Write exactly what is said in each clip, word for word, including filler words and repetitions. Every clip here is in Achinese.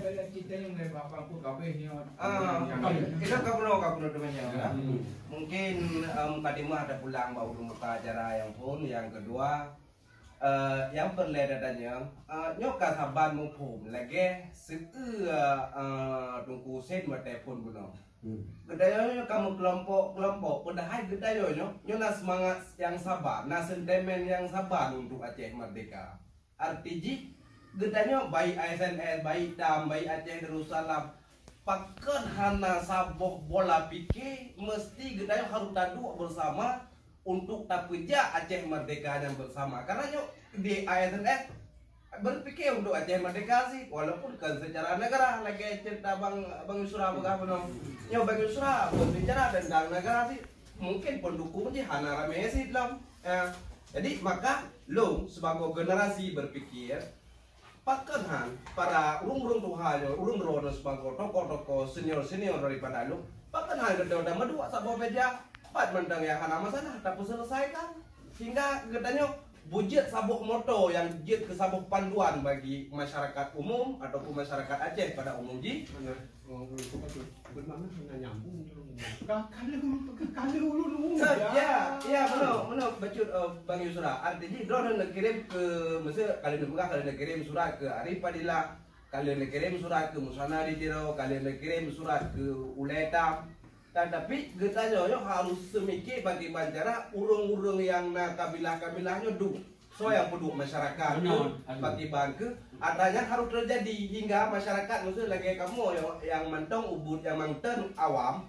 Kita yang dari bapak pun kabeh nyoe. Ah, kita ka bunoe, ka bunoe teman nyoe, ya. Mungkin, em, mukadimah ada pulang bak ulun muka acara nyang phon, nyang kedua, eh, nyang peureulée tatanyong, eh, nyoe ka saban muphom lagée seu, eh, Teungku Husen meutelepon bunoe. Geutanyoe nyoe ka meukelompok-kelompok, padahai geutanyoe nyoe, nyoe na seumangat nyang saba, na sentimen nyang saba untuk Aceh merdeka. Arti jih, geutanyoe baik A S N S, baik tam, baik Aceh Darussalam, pakon hana saboh bola pike, meusti geutanyoe harôh taduek beusama untuk tapeujak Aceh merdeka nyan beusama. Karena nyoe di A S N S berpikir untuk Aceh merdeka sih, walaupun kon seucara negara lagée cerita Bang, Bang Yusra peugah bunoe. Nyoe Bang Yusra berbicara tentang negara sih, mungkin pendukung jih hana ramé sih lom. Eh, jadi maka lôn sebagai generasi berpikir, pakon han para ureuëng-ureuëng tuha nyoe, ureuëng droeneuh sebagai tokoh-tokoh senior-senior daripada lôn, pakon han geutanyoe tameuduek saboh meja, pat mantong nyang hana masalah tapeuselesaikan, sehingga geutanyoe beujeuet saboh moto nyang jeuet keu saboh panduan bagi masyarakat umum ataupun masyarakat Aceh pada umum jih. Hana, oh, oh, betul. Beuna hana nyambung tu. Ka, ka lheueh, ka lheueh ulôn umum, ya, ya, ya, meunoe, meunoe bacut, eh, Bang Yusra. Arti jih, droeneuh neukirém keu, maksud, ka lheueh neupeugah, ka lheueh neukirém surat keu Arif Fadilah, ka lheueh neukirém surat keu Musana di Tiro, ka lheueh neukirém surat keu ulée tam. Tatapi geutanyoe nyoe harôh seumike pakriban cara ureuëng-ureuëng nyang na kabilah-kabilah nyoe duek. Soe nyang peuduek masyarakat tu, pakriban keuh atra nyan harôh teujadi hingga masyarakat, maksud lagée kamoe nyang, nyang mantong ubit nyang mantong awam,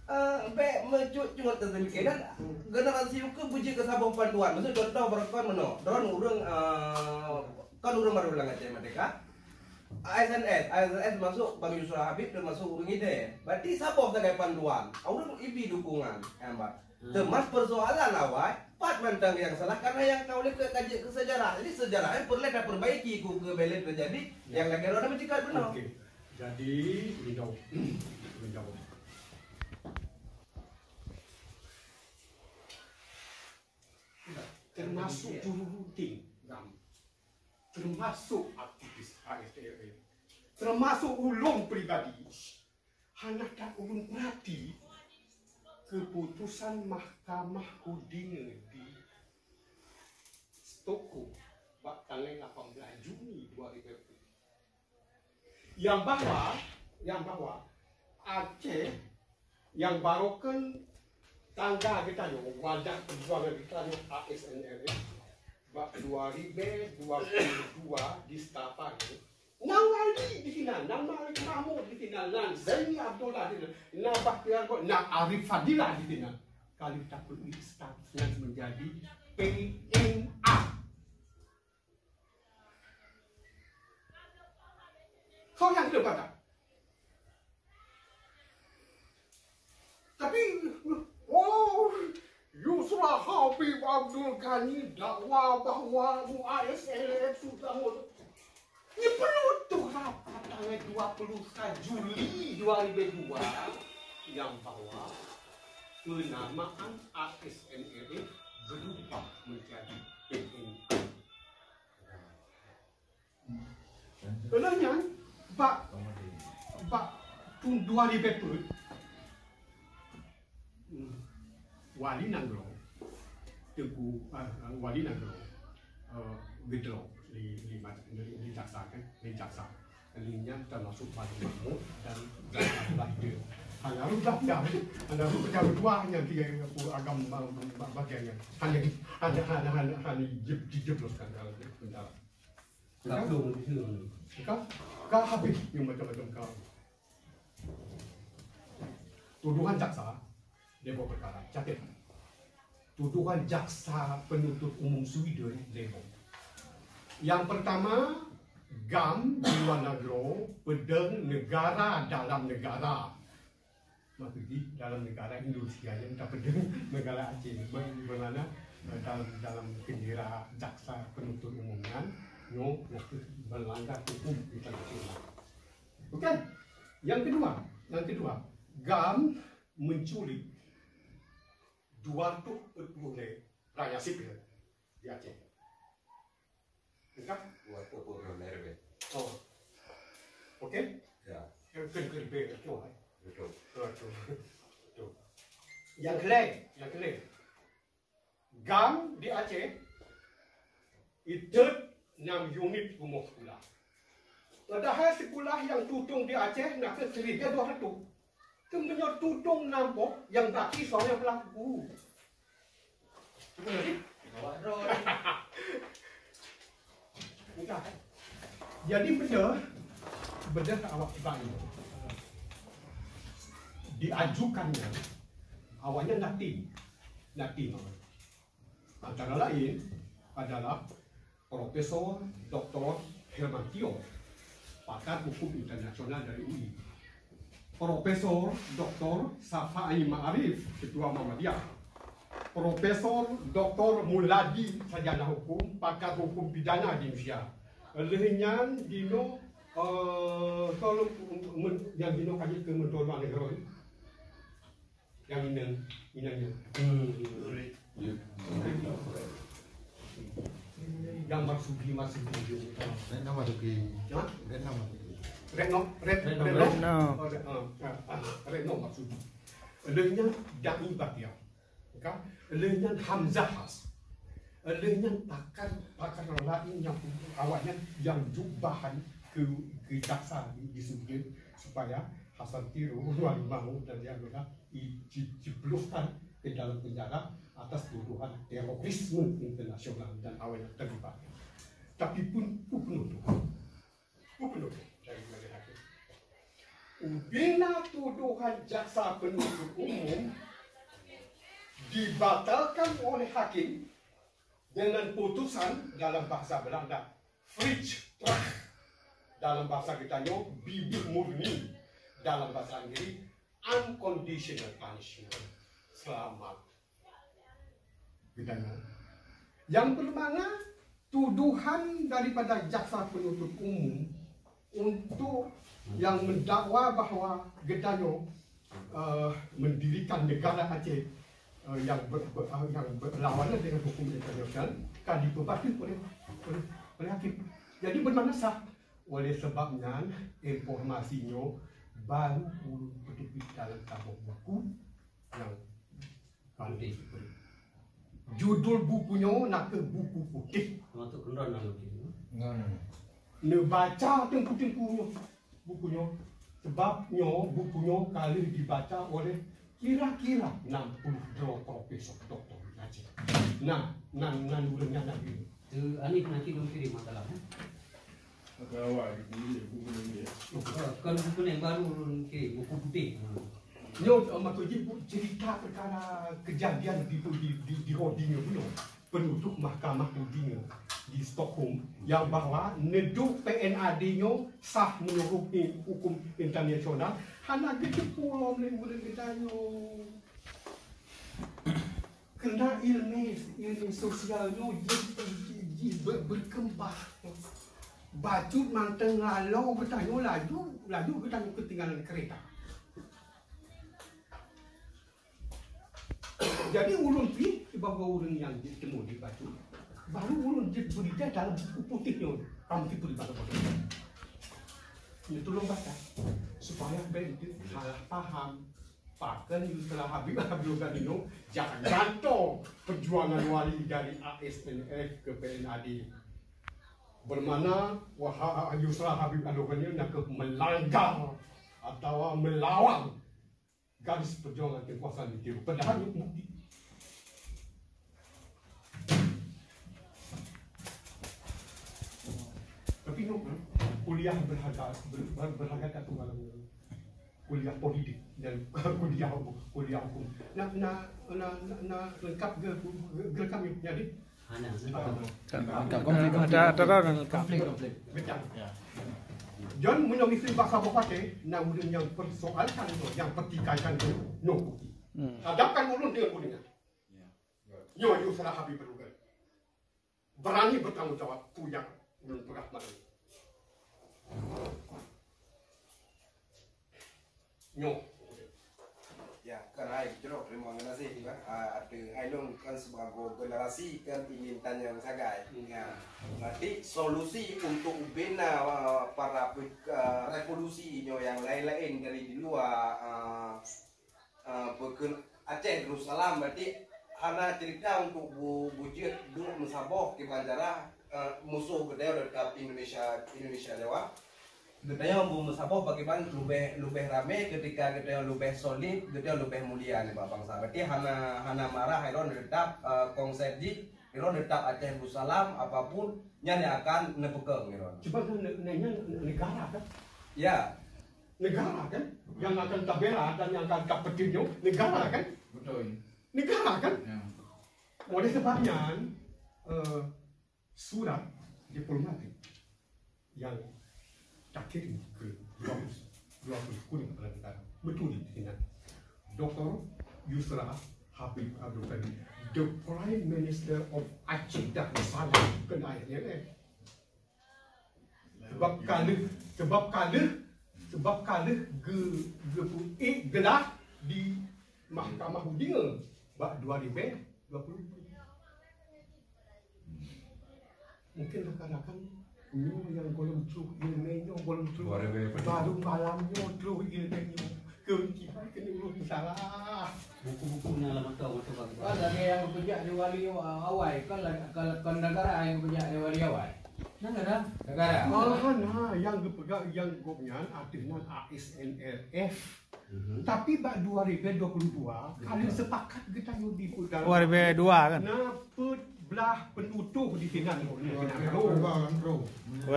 eh, bék meucut-cut teuseumike dan generasi ukeue beujeuet keu saboh panduan. Maksud contoh barokon meunoe, droeneuh ureuëng, eh, kon ureuëng barô lam Aceh Merdeka. A S N S, A S N S masuk Bang Yusra Habib termasuk ureuëng idéh. Berarti saboh sagai panduan. Ureuëng ibi dukungan, eh, Mbak. Teuma persoalan awai, pat mantong nyang salah karena nyang ka ulée ka jeuet keu sejarah. Jadi sejarah nyan peureulée tapeurbaiki ku keu bèk lé teujadi nyang lagée droeneuh meuceukat bunoe. Oke. Jadi, menjawab. Menjawab. Termasuk juru rutin GAM. Termasuk aktivis A S N L F. Termasuk ulôn pribadi. Hana that ulôn peurati keuputusan Mahkamah Koordinir di Stockholm bak tanggai lapan belas Juni dua ribu dua puluh. Nyang bahwa, nyang bahwa Aceh nyang barokon tangga geutanyoe, wadah peujuangan geutanyoe A S N L F bak dua ribu dua puluh dua di Staffa nyoe, na wali di sinan, na Malik Mahmud di sinan, na Zaini Abdullah di sinan, na Bahtiar Go-, na Arif Fadilah di sinan. Ka lheueh tapeuék status nyan menjadi P N A. Soe nyang keuneuk bantah? Tapi, oh, Yusra Habib Abdul Ghani dakwa bahwa A S N L F sudah mau. Nyeupeuleut tu rapat tanggal dua puluh satu Juli dua ribu dua nyang bahwa penamaan A S N L F berubah menjadi P N A. Keuneuk nyan, bak, bak thôn dua ribu peuet, wali nanggroe, Teungku, ah, wali nanggroe, eh, geudroe lé, lé, lé, lé jaksa kan, lé jaksa. Lé nyan termasuk Bani Mahmud dan Bani Lahde. Hana rubah jam, hana rubah jam dua nyan tiga puluh agam ba-, ba-, bagian nyan. Hana, hana, hana, hana jeb-, dijebloskan dalam penjara. Ka, ka habéh nyang macam-macam ka. Tuduhan jaksa, lhèe boh peukara, catet. Tuduhan jaksa penuntut umum Sweden, lhèe boh. Nyang peurtama, GAM di luwa nanggroe peudong neugara dalam neugara. Maksud jih dalam negara Indonesia nyang tapeudong negara Aceh, meunan, eh, dalam, dalam keunjara jaksa penuntut umum nyan, nyoe maksud meulanggar huköm internasional. Bukan? Nyang keudua, nyang keudua, GAM meuculik dua reutôh peuet ploh lhèe rakyat sipil di Aceh. Entah? Dua puluh lima ribu. Oh. Ya. Keu, keu, keu, keu, keu, keu. Betul. Betul. Betul. Nyang keu lhèe, nyang keu lhèe. GAM di Aceh, itot nam unit rumoh sikula. Padahai sikula nyang tutong di Aceh na kheueh siribèe dua ratus. Keu meunyoe tutong nam boh, nyang baki soe nyang peulaku. Betul tak? Jadi beudôh, beudôh awak bak nyoe diajukan nyan, awaknyan na tim, na tim. Antara lain adalah Profesor Doktor Herman Tio, pakar hukum internasional dari U I. Profesor Doktor Safai Ma'arif, Ketua Muhammadiyah. Profesor Doktor Muladi, sarjana hukum, pakar hukum pidana di Indonesia. Lheueh nyan dinoe, eh, kalau men-, nyang dinoe ka jeuet keu menteri luar negeri. Nyang inong, inong nyan. Hmm. Nyang Marsudi, Marsudi. Retno Marsudi. Hah? Retno Marsudi. Retno, Ret-, Retno. Retno. Retno. Oh, Ret-, ah, ah, ah, Retno Marsudi. Lheueh nyan Dani Batia. Ka? Lheueh nyan Hamzah Has. Lheueh nyan pakar, pakar lain nyang awaknyan nyang jok bahan keu, keu jaksa di, di Sugden supaya Hasan Tiro, Wali Mahmud dan yang lain i-, ji-, jipluhkan ke dalam penjara atas tuduhan terorisme internasional dan awaknyan terlibat. Tapi pun, pun penuntut. Pun penuntut dari majelis hakim. Ubena tuduhan jaksa penuntut umum dibatalkan oleh hakim dengan putusan dalam bahasa Belanda, vrijspraak, dalam bahasa geutanyoe bibih murni, dalam bahasa Inggris unconditional punishment. Selamat. Geutanyoe. Yang bermakna tuduhan daripada jaksa penuntut umum untuk yang mendakwa bahwa geutanyoe, eh, mendirikan negara Aceh, eh, yang ber-, ber-, eh, yang berlawanan dengan hukum internasional ka dipeubateue oleh, oleh, oleh hakim. Jadi bermakna sah. Oleh sebab nyan, informasi nyoe baru ulôn peuteubiet dalam saboh buku nyang Judul buku nyoe na kheueh buku putéh. Termasuk keunong dalam buku nyoe. Nah, nah, nah. Neubaca teungku-teungku nyoe buku nyoe. Sebab nyoe buku nyoe ka lheueh dibaca oleh kira-kira enam puluh droe profesor doktor di Aceh. Nah, nan, nan ureueng nyan na. Teu Hanif, nanti dong kirim masalah, eh. Agak awal, buku ni, buku ni, ya. Oh, kalau buku ni baru kirim, buku putih. Nyoe, eh, maksud jih, bu-, cerita perkara kejadian di, di, di, di Ruding nyoe. Penutup mahkamah Ruding nyoe di Stockholm, yang bahwa neuduek P N A D nyoe sah menurut hukum internasional, hana geuteupeue lom lé ureueng geutanyoe. Keureuna ileumèe, ileumèe sosial nyoe jih, jih, jih ber-, berkembang. Bacut mantong laloe geutanyoe laju, laju geutanyoe keutinggalan keureta. Jadi ulôn pih sibagoe ureueng nyang jiteumeung di bacut, baru ulôn jeuet beurita dalam buku putéh nyoe, ka meuteupeu bak-bak. Nyoe tulông baca, supaya bèk salah paham. Pakon Yusra Habib Abdul Ghani nyoe jak gantoe peujuangan wali dari A S N F ke P N A D. Bermakna, wah, Yusra Habib Abdul Ghani nyoe na kheueh melanggar atawa melawan garis perjuangan kekuasaan di Timur. Padahal nyoe bukti. Tapi nyoe, kuliah berharga, ber-, ber-, berharga tak tunggal. Kuliah politik dan kuliah hukum, kuliah hukum. Na, na, na, na, na lengkap ke, ke, ke lengkap ni, jadi? Hana, lengkap. Ada, ada, ada, ada. Konflik, konflik. Betul. Ya. John, meunyoe misi bahasa Bupati, na ureueng nyang persoalkan tu, nyang pertikaikan tu, no bukti. Hmm. Hadapkan ulun dengan buktinya. Ya. Nyoe Yusra Habib Abdul Ghani. Berani bertanggung jawab peue nyang ulôn peugah malam nyoe. Nyoe. Ya, keu Hai, jroh, terima kasih juga. Ah, ateueh hai lôn kan sebagai generasi kan ingin tanyong sagai. Hmm. Ya. Berarti solusi untuk ubena, ah, para pe-, ah, revolusi nyoe yang lain-lain dari di luar, ah, ah, peukeuh Aceh Darussalam, berarti hana cerita untuk bu-, bujeuet duek meusaboh kiban cara, ah, musoh geutanyoe tetap Indonesia, Indonesia Jawa. Geutanyoe beumeusaboh bagaimana leubeh, leubeh ramé ketika geutanyoe leubeh solid, geutanyoe leubeh mulia nibak bansa. Berarti hana, hana marah, Iron tetap, eh, konsep jih, Iron tetap Aceh Darussalam, apapun, nyan yang akan neupeukong Iron. Cuma kan ne-, ne-, nyan negara kan? Ya. Negara kan? Yang akan tabela dan yang akan tapeuteunyok negara kan? Betul. Negara kan? Ya. Oleh sebab nyan, eh, surat diplomatik yang takirim ke dua puluh, dua puluh sepuluh bulan negara. Betul di sini. Doktor Yusra Habib Abdul Kadir, the Prime Minister of Aceh Darussalam, kena ayat ni, eh. Sebab ka lheueh, sebab ka lheueh, sebab ka lheueh ge-, geupeuék geulah di Mahkamah Udinga bak dua ribèe dua puluh. Mungkin rakan-rakan nyoe nyang gohlom troh ileumèe nyoe gohlom troh. Baru malam nyoe troh ileumèe nyoe. Keu kiban keuneuk urus masalah. Buku-buku nyang lam mantong, mantong bagus. Kan lagèe nyang geupeujak di wali awai, kan la-, kan, kan negara nyang geupeujak di wali awai. Negara? Negara. Ah, nah, nyang geupeugah nyang gobnyan ateueh nan A S N L F. Mhm. Tapi bak dua ribèe dua puluh dua, ka lheueh sepakat geutanyoe di Perdana. Dua ribèe dua kan? Na peuet blah peunutôh di sinan. Dua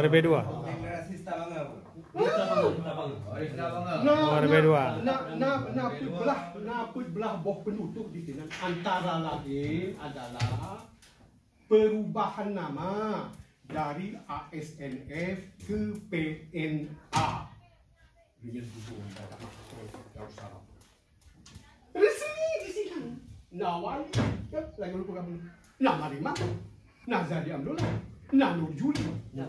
ribèe dua. Generasi Stabanga. Stabanga. Stabanga. Dua ribèe dua. Na, na, na peuet blah, na peuet blah boh peunutôh di sinan. Antara lain adalah perubahan nama dari A S N F ke P N A. Dengan gubernur Darussalam. Resmi di sini. Na wali, ya, lagi lupa kamu. Na Malimah, na Zadi Abdullah, na Nur Juli, na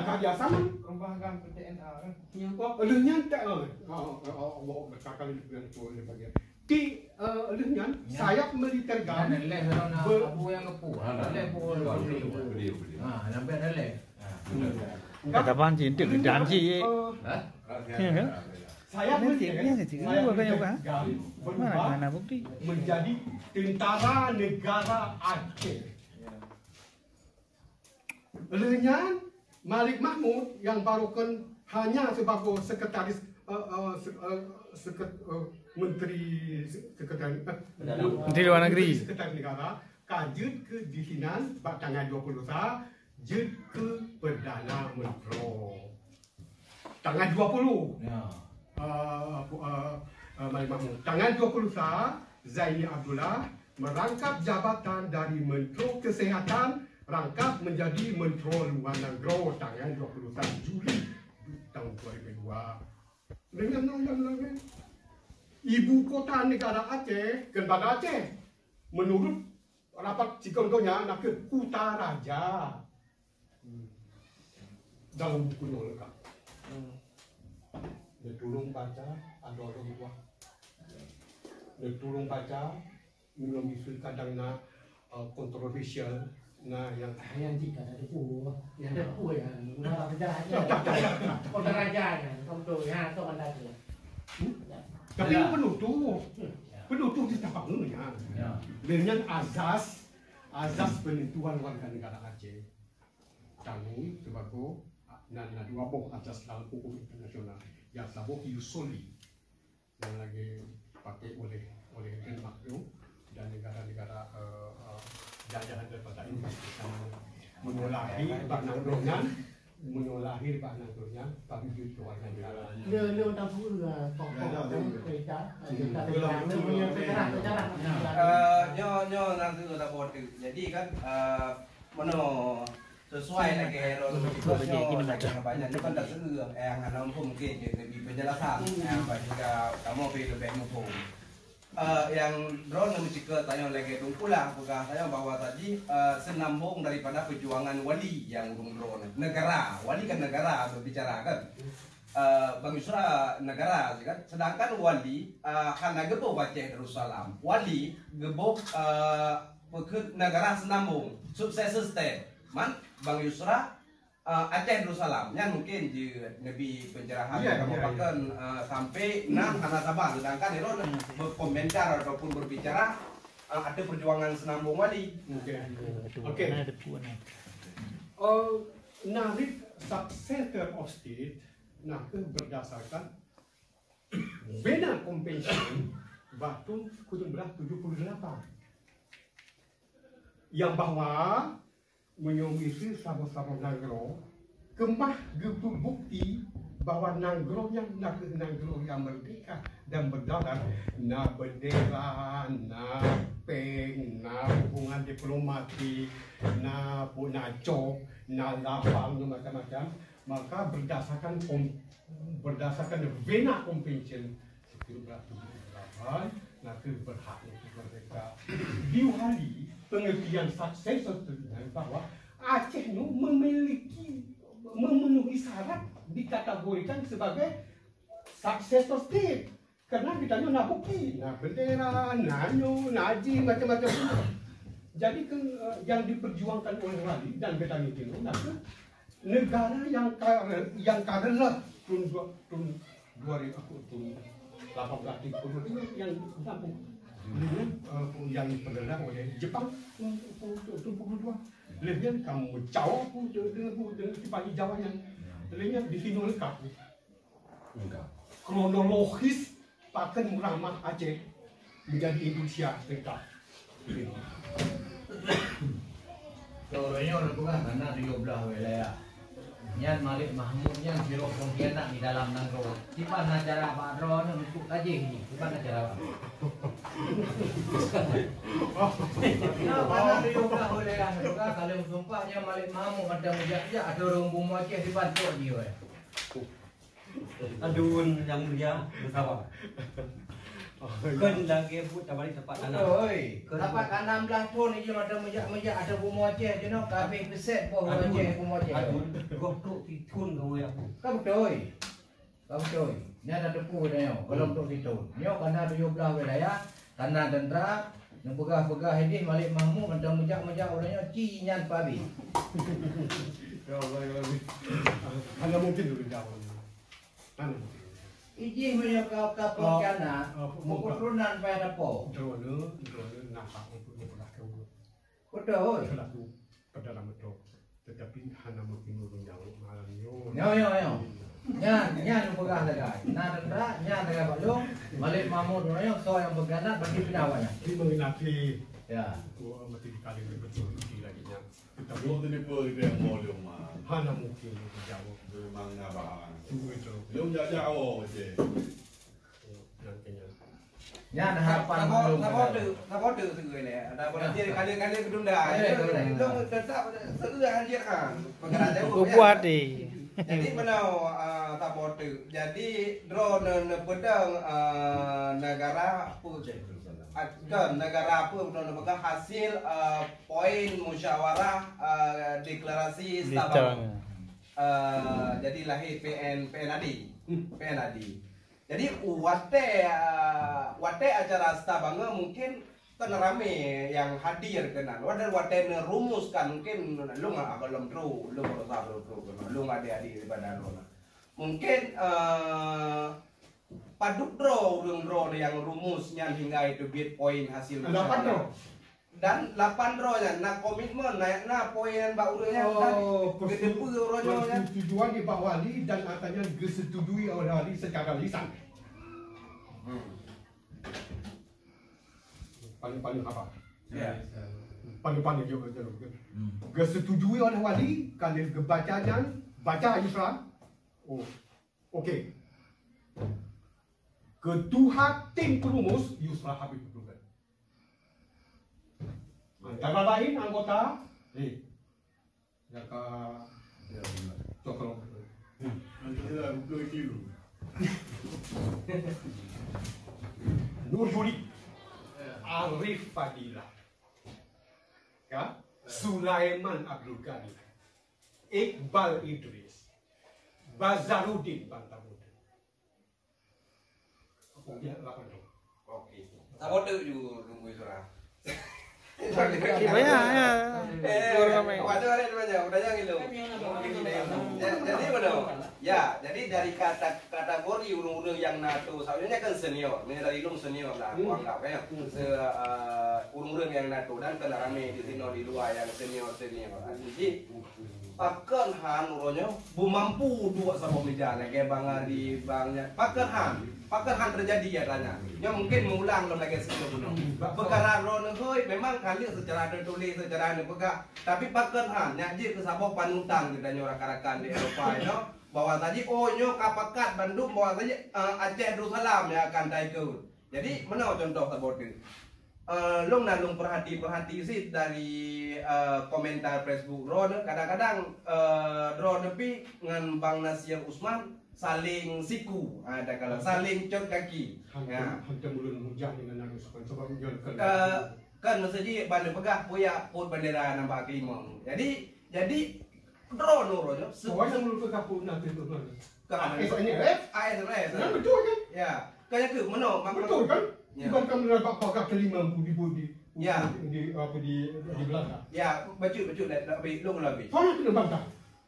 Karya Saman. Perubahan P T N A kan? Oh, lheueh nyan tak, oh, oh, oh, oh, oh, kakak lagi pegang tu, dia bagi. Ti, eh, lheueh nyan, sayap militer GAM. Ada leh, kalau nak ber- apa yang kepu, ada leh pun. Beliau, beliau. Ha, nampak ada leh. Ha. Kata Panji, itu janji. Eh, ha? Ya kan? Sayap militer, sayap militer GAM berubah menjadi Tentara Negara Aceh. Lheueh nyan, Malik Mahmud nyang baroekon hanya sibagoe sekretaris, eh, eh, se-, eh, seket-, eh, menteri se-, sekretaris, eh, Menteri Luar Negeri. Menteri Sekretaris Negara, ka jeuet keu di sinan bak tanggai dua puluh sa, jeuet keu Perdana Menteri. Tanggai dua puluh. Ya. Ah, pu-, ah, ah, Malik Mahmud. Tanggai dua puluh sa, Zaini Abdullah merangkap jabatan dari Menteri Kesihatan, rangkap menjadi Menteri Luar Negeri tanggai dua puluh sa Juli tahun dua ribu dua. Dengan undang-undang ibu kota negara Aceh, kan Banda Aceh. Menurut rapat sikon donya, nakeuh Kutaraja. Hmm. Dalam buku nyoe lengkap. Hmm. Neutulông baca, adoe lôn buah. Neutulông baca, meunyoe miseue kadang na, eh, kontroversial, na nyang, ah, nyang jih ka na teupeue. Nyang teupeue ya, na sejarah aja. Kutaraja ya, betul ya, sok anda tu. Hmm? Ya. Tapi penutuh. Hmm. Penutuh di tapak nyan. Ya. Dengan azas, azas penentuan warga negara Aceh. Tanggong sibagoe na, na dua boh azas dalam hukum internasional. Nyang saboh jus soli nyang lagèe pakai oleh, oleh Denmark tu dan negara-negara, eh, eh, jajahan daripada Inggris di sana. Meunyoe lahé bak nanggroe nyan, meunyoe lahé bak nanggroe nyan, bagi jeuet keu warga negara. Le, le, tak perlu lah, kok, kok, cerita, cerita, cerita, sejarah, sejarah. Eh, nyoe, nyoe, nanti kita buat. Jadi kan, eh, Meunoe, sesuai lagèe lôn, lagèe banyak nyoe kan dah seueuh, eh, hana muphom mungkin jeuet neubi penjelasan, eh, bak sehingga kamoe pih leubeh muphom. Eh, nyang droeneuh meucike tanyoe lagèe Teungku Lah peugah tanyoe bahwa tadi, eh, seunambong daripada perjuangan wali nyang ureueng droeneuh. Negara, wali kan negara berbicara kan? Eh, Bang Yusra negara je kan. Sedangkan wali, eh, hana geuboh Aceh Darussalam. Wali geuboh, eh, bukon negara Seunambong, successor state. Man Bang Yusra, eh, Aceh Darussalam. Nyan mungkin jeuet neubi pencerahan. Iya, kamoe iya, iya. Pakon, eh, sampai na hana saban. Sedangkan ilôn berkomentar ataupun berbicara, eh, ateueh perjuangan Seunambong wali. Oke. Oke. Oh, na rot successor of state, na kheueh berdasarkan Vienna Convention bak thôn tujoh belas tujoh puluh delapan. Nyang bahwa meunyoe miseue saboh-saboh nanggroe keumah geupeubukti bahwa nanggroe nyan na kheueh nanggroe nyang meurdehka dan beudaulat, na beundera, na péng, na hubungan diplomatik, na pu-, na cok, na lapang, na macam-macam, maka berdasarkan kom-, berdasarkan Vienna Convention, setiap ratu lapan, na kheueh berhak untuk merdeka. Di Wali, pengertian successor itu bahwa Aceh nyoe memiliki, memenuhi syarat dikategorikan sebagai successor state. Karena kita nyoe na bukti, na bendera, na nyoe, na jih, macam-macam. Jadi ke, yang diperjuangkan oleh Wali dan Betani itu na kheueh negara nyang ka, nyang ka reuloh thôn dua, thôn dua ribu, thôn lapan belas tiga puluh dua nyang, eh, nyang dipeureuloh oleh Jepang, thôn, thôn, thôn tiga puluh dua. Lheueh nyan ka meucawa pun de-, de-, de-, de-, Sipahi Jawa nyan. Lheueh nyan di sinoe leungkap. Kronologis pakon meurah mat Aceh menjadi Indonesia teuka. Uroe nyoe neupeugah hana tujoh blaih wilayah. Nyan Malik Mahmud nyan sidroe pengkhianat di dalam nanggroe. Kiban na cara bak droeneuh untuk tajih nyoe? Kiban na cara bak? Nah, hana tujoh blaih wilayah neupeugah, ka lheueh sumpah nyan Malik Mahmud mantong meujak-jak ateueh ureueng bumoe Aceh dibantuk jih, weh. Adun yang mulia, bersama. Kon lagèe buet tabari tempat tanah. Beutôi. Kon tempat tanah blah thon ija mata meujak-meujak ateueh bumoe Aceh jinoe, ka habéh geuset boh Aceh bumoe Aceh. Adun, goh trok sithon kawé aku. Ka beutôi. Ka beutôi. Nyan na teupeu tanyoe, gohlom trok sithon. Nyoe kana tujoh blaih wilayah, kana teuntara, neupeugah-peugah idéh Malik Mahmud mantong meujak-meujak uroe nyoe ci nyan pabéh. Ya Allah, ya Rabbi. Hana mungkin ureueng Jawa. Ijih meunyoe ka, ka pengkhianat, oh, oh, peuketurunan payah tapo. Droeneuh, droeneuh nampak untuk memperlakukan. Beutôi. Selaku Perdana Menteri. Tetapi hana mungkin ureueng Jawa malam nyoe. Nyoe, nyoe, nyoe. Nyan, nyan peugah sagai. Na teuntara, nyan sagai bak lôn. Malik Mahmud uroe nyoe, soe nyang pengkhianat, bagi pinah awak nyan. Di mengenai. Ya. Gua mesti dikali betul lagi nyan. Lôn teuneuk peue teuh nyang mo lôn, Ma? Hana mungkin jaweueb. Memang na barang. Sungguh itu. Lôn jak-jak awak je. Nyan keuh nyan. Nyan harapan lôn. Saboh teuk, saboh teuk seugeue lé. Ada volunteer kali-kali geutunda. Lôn tetap seugeue hanjeuet han. Peugah jaweueb. Bubuat deh. Jadi meunoe, ah, saboh teuk. Jadi droeneuh neupeudong, ah, negara peue? Ah, kon negara peue, droeneuh neupeugah hasil, ah, poin musyawarah, eh, deklarasi Stabang. Eh, jadi lahé P N, P N A D. P N A D. Jadi watèe, eh, watèe acara Stabang mungkin kon ramé nyang hadir keunan. Watèe, watèe neurumuskan mungkin lôn, ah, gohlom trok, lôn rasa lôn trok keunan. Lôn adik-adik daripada lôn. Mungkin, eh, padub droe ureueng droe nyang rumus nyan hingga teubiet poin hasil musyawarah. Lapan droe. Dan lapan droe nyan na komitmen, na, na poin bak ureueng nyan dan geuteupeu uroe nyoe nyan. Persetujuan di bak wali dan katanya disetujui oleh wali secara lisan. Hmm. Paling-paling apa? Ya. Paling-paling juga betul. Hmm. Geusetujui oleh wali, kali geubaca nyan, baca Yusra. Oh, oke. Ketua tim perumus Yusra Habib Abdul Ghani. Antara lain anggota, eh, ya ka, ya, cokro. Nanti lah buka kecil. Nur Juli, Arif Fadila, ya, Sulaiman Abdul Ghani, Iqbal Idris, Bazarudin Bantabudu. Oke. Saboh teuk ju tunggu surah. Banyak ya. Eh, wajar ada banyak, udah jangan gitu. Jadi mana? Ya, jadi dari kata kategori ureuëng-ureuëng yang NATO, sebenarnya kan senior, ini dari lung senior lah, aku anggap ya. Se, uh, ureuëng-ureuëng yang NATO dan kena ramai di sini di luar yang senior senior. Jadi Pakon han uroe nyoe beumampu duek saboh mija lagèe Bang Ari, Bang nyan. Pakon han, pakon han teujadi ya tanya. Nyoe mungkin meuulang lom lagèe sigoe bunoe. Peukara droeneuh hôi memang ka lheueh seucara teutuléh, seucara neupeugah. Tapi pakon han nyak jeuet keu saboh panutan geutanyoe rakan-rakan di Eropa nyoe bahwa saji oh nyoe ka pakat bandum bahwa saji uh, Aceh Darussalam nyang akan taikot. Jadi meunoe contoh saboh teuk. Uh, lôn na lôn perhati-perhati sit dari uh, komentar Facebook droeneuh kadang-kadang uh, droeneuh pi ngon Bang Nasir Usman saling siku ada kalau saling cot kaki. Hantam ulun hujah dengan Nabi Usman sebab nyon kan. Kan masa ji banda peugah puyak pot bendera nambah kelimong. Jadi jadi droeneuh uroe nyoe. Awak yang ulun peugah pot Nabi Usman. Ke ASNRF? ASNRF. Kan betul kan? Ya. Kan ke mano? Betul kan? Ya. Bukan kamu dapat pakai kelima di di di ya. Di apa di di Belanda. Ya, betul betul dah lebih lu lebih. Soalnya kena bantah.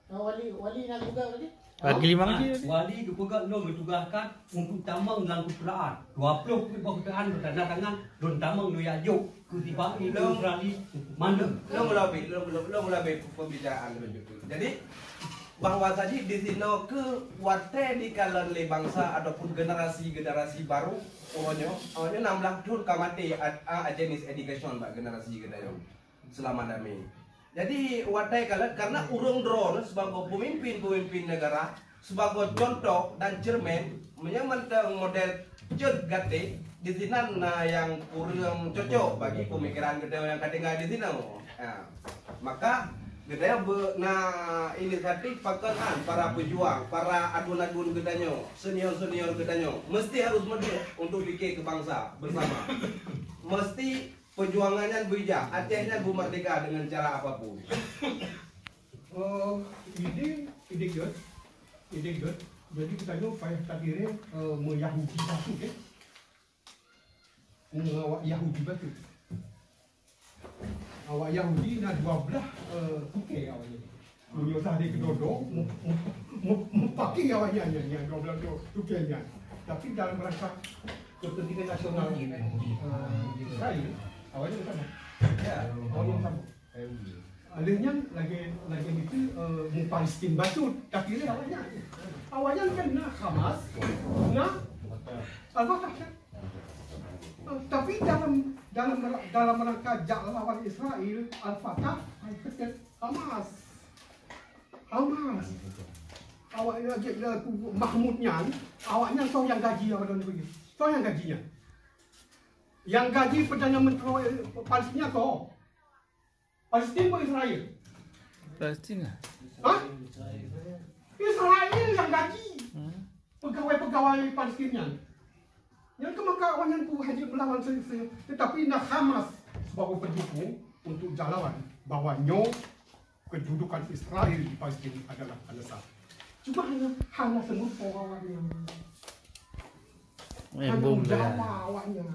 Wali wali nak juga tadi. Lagi lima lagi. Wali dipeugah lom ditugaskan untuk tamang dalam keperaan. Dua puluh pun pekerjaan bertanda tangan dan tamang lu yajok. Kutiba itu Australia. Mana? Lu lebih, lu lu lu lebih pembicaraan. Jadi Bahwa saji di sinoe keu watèe dikalon lé bansa ataupun generasi-generasi baru uroe nyoe, uroe nyoe nam blah thon ka maté a jenis education bak generasi geutanyoe seulama damé. Jadi watèe kalon karena ureuëng droeneuh sibagoe peumimpin-peumimpin negara, sibagoe contoh dan cermin meunyoe mantong model Cut gaté, disinan na nyang kureueng cocok bagi peumikiran geutanyoe nyang ka tinggai disinoe. Ha. Maka geutanyoe beu na inisiatif pakon han para peujuang, para aduen-aduen geutanyoe, senior-senior geutanyoe meusti harus meuduek untuk pike keu bansa beusama. Meusti peujuangan nyan beuijak, Aceh nyan beumeurdeka deungon cara apapun. Oh, ide, ide good. Ide good. Jadi geutanyoe payah tapiréng uh, meuyahudi bacut, eh. Ngon awak Yahudi bacut. Awak Yahudi na dua belah uh, pukée awak Yahudi. Meunyoe sahdeh keudodo, mupaki awak nyan, nyan, nyan, dua belah tu, pukée nyan. Tapi dalam rangka kepentingan nasional uh, Israel, awak nyan sama. Ya, awak nyan sama. Lheueh nyan lagèe lagèe miseue uh, mu Palestin bacut, tapi lé awak nyan. Awak nyan kan na Hamas, na Al-Fatah kan. Uh, tapi dalam dalam dalam rangka jak lawan Israel, Al-Fatah, Al-Fatah, Hamas. Hamas. Awak nyan jek Mahmud nyan, awak nyan soe nyang gaji awak nyan. Soe nyang gaji nyan. Yang gaji Perdana Menteri Palestina soe? Palestin atau Israel? Palestina. Hah? Israel yang gaji pegawai-pegawai Palestin nyan. Yang ke maka awak nyan pun hajat melawan se- se- tetapi na Hamas sebagai pendukung untuk jalan bahawa nyo kedudukan Israel di Palestin adalah alasan. Cuma hanya hanya serupa awak nyan. Hanya Embung udah lah. Apa awak nyan?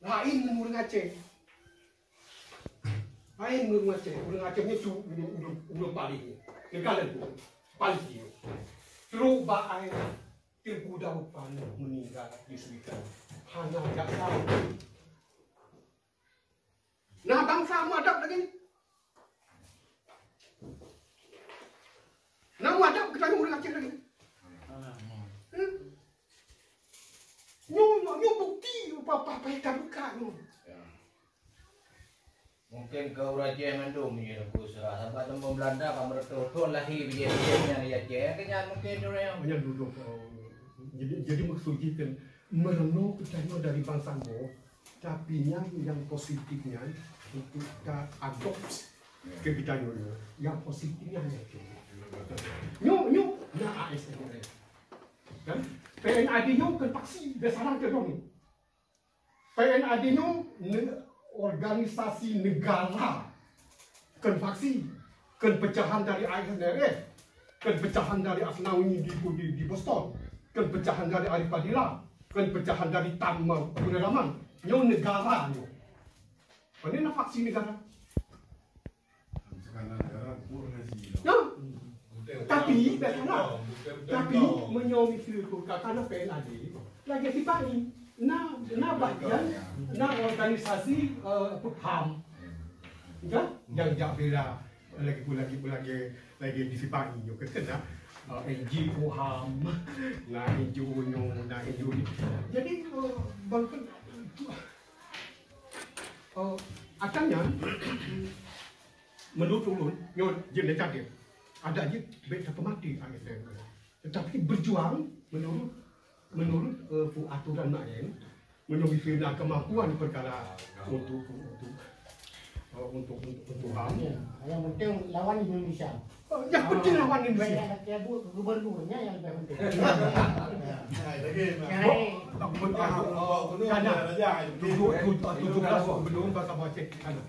Lain ngon ureueng Aceh. Lain ngon ureueng Aceh. Ureueng Aceh ni tu ureueng ureueng ureueng paling. Kekal tu. Paling dia. Teruk bak ai. Teungku Daud Panah meninggal di Suritan. Hana jak tahu. Nah bangsa muadab lagi. Nah muadab kita ni ureueng Aceh lagi. Hmm? Nyoe nyoe nyoe bukti apa apa apa yang terbuka nyoe. Mungkin keu ureueng Aceh mandum nyoe Teungku Usra, sabab teuma Belanda ka meureutoh thon lahé bijéh-bijéh nyan di Aceh. Keu nyan mungkin ureueng Hanya duduk. Oh, jadi jadi maksud kita meureunoe kita nyoe dari bangsa Anggo, tapi nyan yang positif nyan untuk kita adopt ke kita nyoe. Yang positif nyan hanya tu. Nyoe nyoe na A S N R. Kan? P N A D nyoe kan paksi biasa ke dong. P N A D nyoe ne, organisasi negara, kon faksi, kon pecahan dari A S N R F. Kan pecahan dari Asnawi di, di, di Boston. Kan pecahan dari Arif Fadila. Kan pecahan dari Tam, eh, Purnaraman. Nyoe negara nyoe. Mana na faksi negara? Sekarang negara pun hasil. Ya. Tapi, biasalah. Tapi, meunyoe miseue tu, ka-, kana P N A D, lagèe sipai. Na, na bagian, na organisasi, eh, ham. Kan? Nyang jak bela, lagèe pun, lagèe pun, lagèe, lagèe di sipai nyoe, kan, kan, na, eh, N G O ham, na N G O nyoe, na N G O ni. Jadi, eh, bangkon, eh, akan nyan, menurut ulôn, nyoe jeuet lé cakap, adak jeuet bèk tapeumaté A S N. Tetapi berjuang menurut, menurut, eh, pu-, aturan main, meunyoe miseue na kemampuan perkara untuk, untuk, eh, untuk, untuk, untuk ham. Yang penting lawan Indonesia. Oh, yang penting lawan Indonesia. Banyak lagi buat gubernurnya yang lebih penting. Nah, lagi, nah. Cari. Bukan, bukan, bukan, bukan, tujuh, tujuh, tujuh belas gubernur bahasa Aceh. Kan?